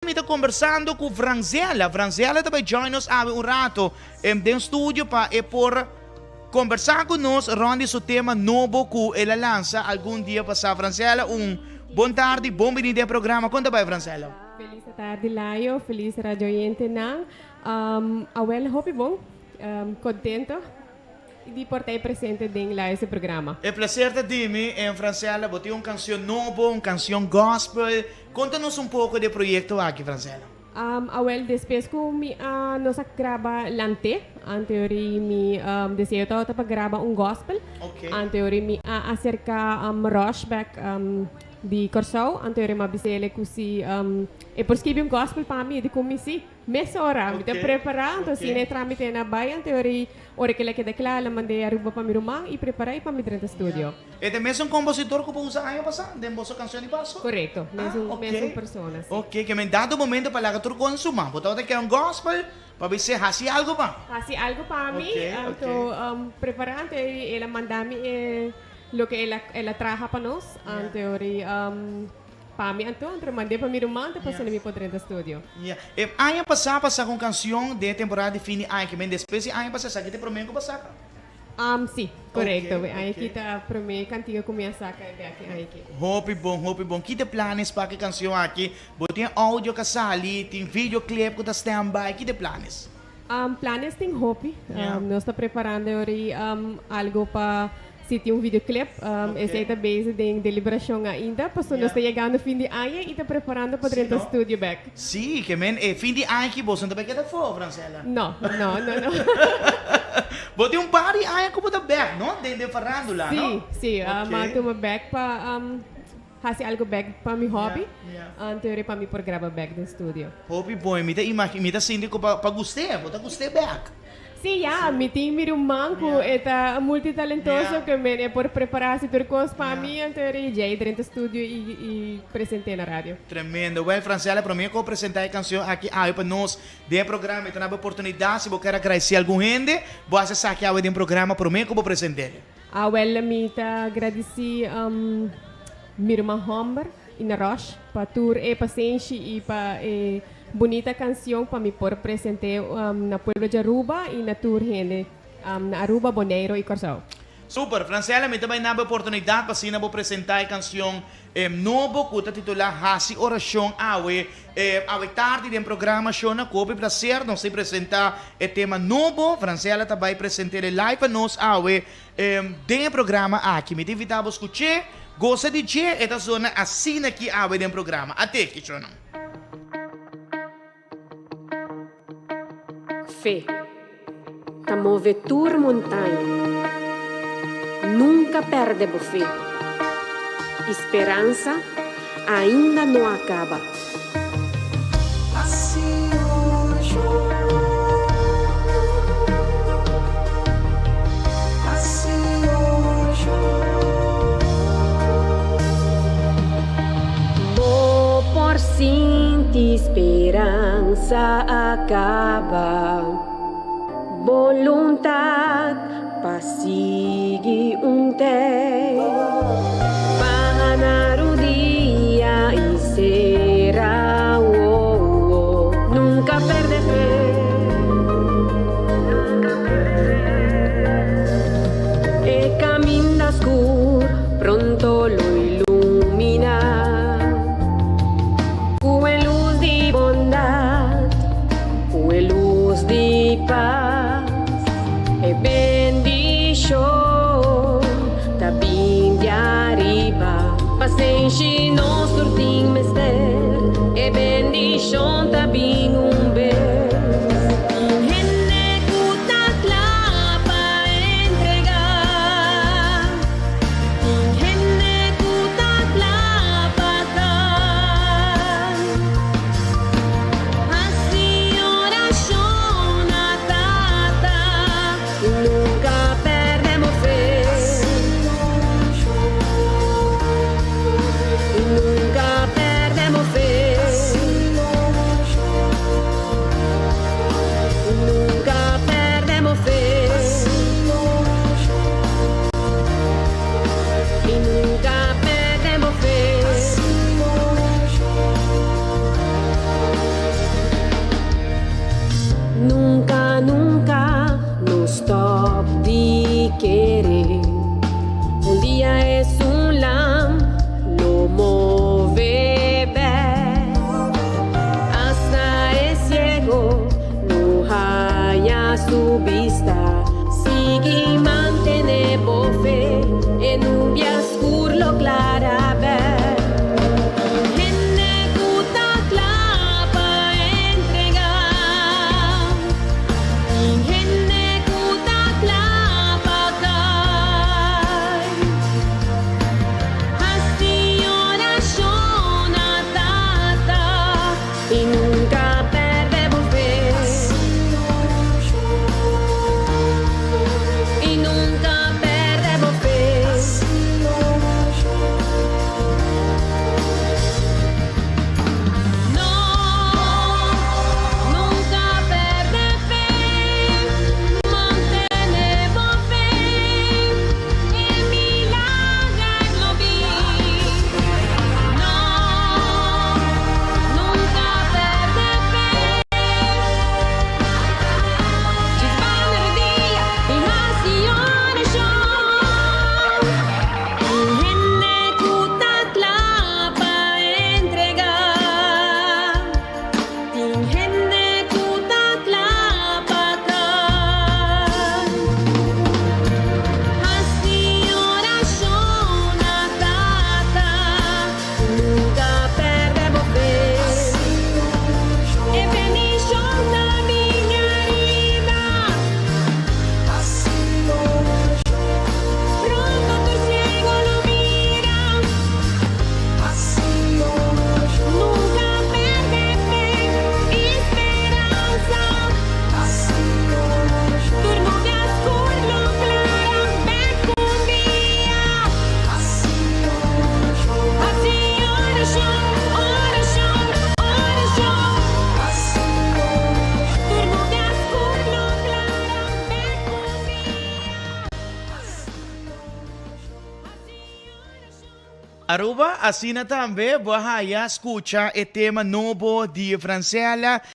Mi ta conversando cu Franzella. Franzella ta bay join nos awe un rato den studio pa e por conversa cu nos rond di su tema nobo cu el a lansa algun dia pasa. Franzella, un bon tardi, bon bini den e programa. Con ta bay, Franzella? Feliz tardi, Layo. Feliz radio oyentenan. Awel hopi bon. Contento. Di por ta e presente den la ese programa. E placer ta di mi, en Francella. Bo tin un cancion nobo, un cancion gospel. Conta nos un poco di e proyecto aki, Francella. Awel, despues cu mi a, nos a graba Lante, anteori mi deseo tabata pa graba un gospel. Anteori mi a acerca Rosh bek di Corsou, anteori mi a bis'ele cu si e por skibi un gospel pa mi, e di cu mi si. Mesora mi ta prepará, anto asina e trámite na bai, anto ora i ora kila keda kla, la mand'é Aruba pa mi ruman i prepará i pa mi drenta studio. E ta mesun kompositor ku bo usa aña pasá den boso kanshon di Paso? Korekto, mesun mesun persona, si. Ok, ke men dado momento pa laga tur kon suma, bo tabata ke un gospel pa bis'é hasi algu pa mi. Hasi algu pa mi, anto prepará, anto el a manda mi e loke el a el a traha pa nos, anto ora i. Pa mi anto, anto mand'é pa mi ruman te pasó na mi por drenta studio. Ya. E aña pasá pa saka un kansion den e temporada di fin di aña, ke men despues di aña pasá esaki ta e promé ku bo a saka? Si, korekto. E aña aki ta promé kantiga ku mi a saka e bek e aña aki. Hopi bon, hopi bon. Ki ta e planes pa e kansion aki? Bo tin audio ku a sali, tin video clip ku ta stand by, ki ta e planes? Planes tin hopi. Nos ta preparando e ora algo pa si tin un videoclip. Esei ta bezig den deliberacion ainda, pasobra nos ta yegando fin di aña y ta preparando pa drenta studio bek. Sí, ke men e fin di aña aki boso no ta bay keda afó, Francella. No, no, no, no. Bo tin un par di aña ku bo ta bek, no? Den den farandula, no? Sí, sí. Mi a tuma bek pa Hasi algo bek pa mi hobby, anto ora pa mi por graba bek den studio. Hopi bon, mi ta imagi, mi ta sinti ku pa gust'é, bo ta gust'é bek. Sí, ya, mi tin mi ruman ku e ta multitalentoso, ku men e por prepará hasi tur kos pa mi, anto ora i djei drenta studio i i present'é na radio. Tremendo. Wel, Francella, promé ku bo presentá e kanshon aki awe pa nos den e programa, mi ta naba oportunidat si bo kier agradesé algun hende, bo hasi esaki awe den programa promé ku bo present'é. Awel mi ta gradisí mi ruman hòmber Ina Rosh pa tur e pasenshi i pa e bunita kansion pa mi por present'é na pueblo di Aruba i na tur hende na Aruba, Boneiru i Kòrsou. Super! Francella, mi ta bai na bo oportunidat pa asina bo presentá e kansion nobo ku ta titulá Hasi Orashon Awe. Awe tardi den programa Shona ku hopi plaser nos ta presentá e tema nobo. Francella ta bai present'é live pa nos awe den e programa aki. Mi ta invitá bo skuch'é, gosa di dje, e ta zona asina aki awe den programa. Ateki, Shona. Fe ta move tur montaña. Nunka pèrdè bo fe. I speransa ainda no a kaba. Bo por sinti speransa a kaba. Boluntad pa sigui un tei. Pa hana rudia i sera wowo. Nunka perde fe. E kaminda skur pronto lo iluminá. Ku e lus di bondat, ku e lus di pas, e bendishon ta bin di ariba. Pasenshi nos tur tin mester, e bendishon ta bin un bes. Tin hende ku ta kla pa entregá. Tin hende ku ta kla pa kai. Hasi orashon na Tata. Nunka pèrdè bo fe. Nunka pèrdè bo fe. su bista. Sigui mantené bo fe, e nubia skur lo klara bèk. Tin hende ku ta kla pa entregá. Tin hende ku ta kla pa kai. Hasi orashon na Tata i nunka pèrdè bo fe. I nunka pèrdè bo fe. No, nunka pèrdè fe. Mantené bo fe. E milager lo bin. No, nunka pèrdè fe. Djis ban rudia i hasi orashon. Tin hende ku ta kla pa entregá. Tin hende ku ta kla pa kai. Hasi orashon na Tata, nunka pèrdè bo fe. E bendishon ta bini ariba. Pronto tur siegu lo mira. Nunka pèrdè fe i speransa. Tur nubia skur lo klara bèk un dia. Hasi orashon, orashon, orashon. Tur nubia skur lo klara bèk un dia. Aruba, asina tambe bo a haya scucha e tema nobo di Francella.